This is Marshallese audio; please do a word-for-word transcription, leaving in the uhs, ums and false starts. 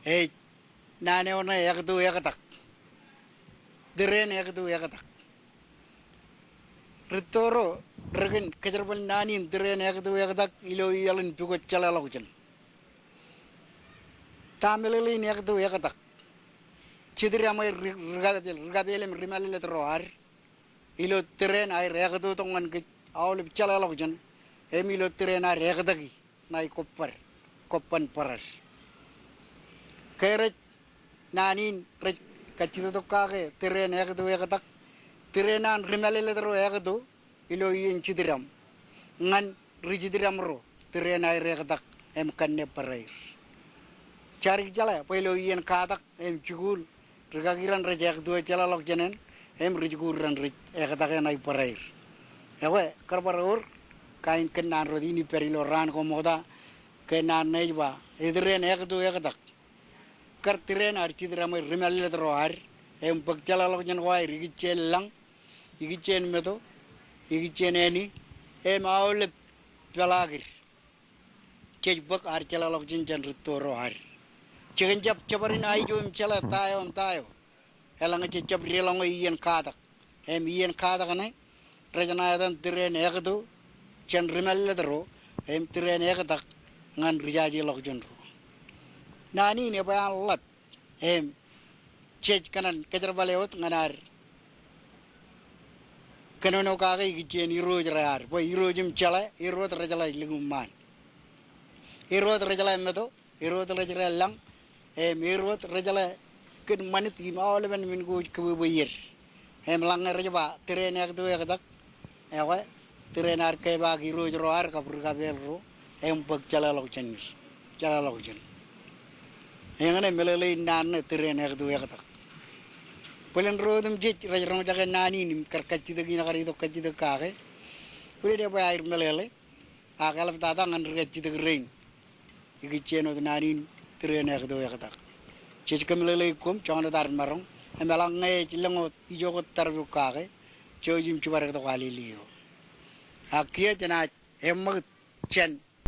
Ej naan eo ṇe ektu ektak. Tūreen ektu ektak. Rūtto ro rekin kōjerbal naan in tūreen ektu ektak ilo iaḷ in pukot jeḷāḷọkjeṇ. Ta meḷeḷein ektu ektak? Jitdiram eo ri-, rikapeel, rikapeel im rimālōtlōt ro ad ilo tūreen aer ektu tok ñan kōj aolep jeḷāḷọkjeṇ, im ilo tūreen aer ektaki ṇae kobbar, kobban bōrad. Ke rej naan in rej kajjitōk kake tūreen ektu ektak, tūreen an rimālōtlōt ro ektu ilo iien jitdiram ñan ri-jitdiram ro tūreen aer ektak im kanne bōraer. Jadik jeḷā bwe ilo iien katak im jikuuḷ, rikaki raṇ rej ektuo jeḷāḷọkjeṇ eṇ, im rijikuuḷ raṇ rej ektake ṇae bōraer. Ekwe, kar bar wōr kain kōnnaan rot in ippād ilo raan ko ṃokta, ke naan ṇe ej ba, etūreen ektu ektak. Kar tūreen ad jitdiram eo rimālōtlōt ro ad, im bōk jeḷāḷọkjeṇ ko aer ikijjien lañ, ikijjien meto, ikijjien āne, im aolep peḷaakid. Jej bōk ad jeḷāḷọkjeṇ jān rūtto ro ad. Jikin jab jabdewōt aijo im jeḷā ta eo im ta eo, eḷaññe jej jab deḷọñe iien katak. Im iien katak ṇe, rej ṇa etan tūreen ektu jān rimālōtlōt ro, im tūreen ektak ñan rijajeḷọkjeṇ ro. Naan in ebwe an ḷap. Im jej kōṇaan kōjerbale wōt ñan ad kōnono kake ikijjien irooj ro ad, bwe irooj im jeḷā, er wōt rejeḷā lukkuun ṃaan. Er wōt rejeḷā meto, er wōt rejeḷā lañ, im er wōt rejeḷā kōn ṃanit im aolepen men ko ej kōbwebwe iiet. Im eḷaññe rej ba tūreen ektu ektak, ekwe, tūreen ad kepaak irooj ro ad kab rikapeel ro, im bōk jeḷāḷọkjeṇ, jeḷāḷọkjeṇ. Eñṇe meḷeḷein naan ṇe tūreen ektu ektak. Bōlen ro otemjej rej roñjake naan in im kar kajjitōk in kar itok kajjitōk kake, bōlen ebwe aer meḷeḷe, ak eḷaptata ñan ri kajjitōk rein ikijjien wōt naan in tūreen ektu ektak. Jej kōmeḷeḷeik koṃ joñan wōt ad maroñ, im eḷaññe ej lōñ wōt ijo kwōj tarpok kake, jouj im jibadek tok alele eo. Ak kiiō jenaaj eṃṃakūt jān